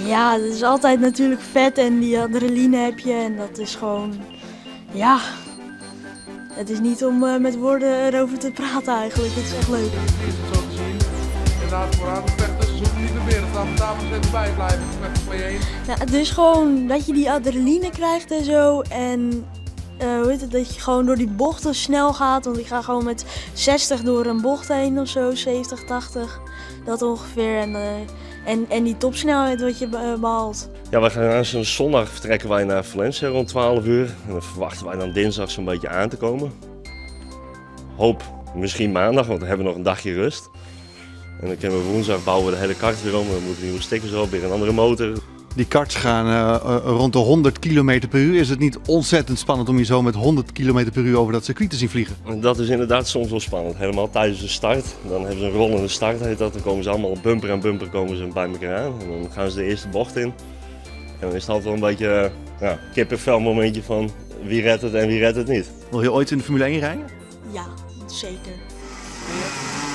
Ja, dat is altijd natuurlijk vet en die adrenaline heb je en dat is gewoon, ja, het is niet om eh, met woorden erover te praten eigenlijk. Het is echt leuk. Zo te zien. Inderdaad, vooraan de vechters. Ze hoeven niet meer weer. Het daar even bij blijven. Nou, het is gewoon dat je die adrenaline krijgt en zo. En eh, hoe heet het, dat je gewoon door die bochten snel gaat. Want ik ga gewoon met 60 door een bocht heen of zo, 70, 80. Dat ongeveer. En, eh, en, en die topsnelheid wat je behaalt. Ja, wij gaan aanstaande zondag vertrekken wij naar Valencia rond 12 uur. En dan verwachten wij dan dinsdag zo'n beetje aan te komen. Hoop misschien maandag, want dan hebben we nog een dagje rust. En dan kunnen we woensdag bouwen we de hele kart weer om. Dan moeten nieuwe stickers op, weer een andere motor. Die karts gaan eh, eh, rond de 100 km per uur. Is het niet ontzettend spannend om je zo met 100 km per uur over dat circuit te zien vliegen? En dat is inderdaad soms wel spannend. Helemaal tijdens de start. Dan hebben ze een rollende start, heet dat. Dan komen ze allemaal bumper aan bumper komen ze bij elkaar aan. En dan gaan ze de eerste bocht in. En dan is het altijd wel een beetje eh, ja, kippenvel momentje van wie redt het en wie redt het niet. Wil je ooit in de Formule 1 rijden? Ja, zeker. Weer.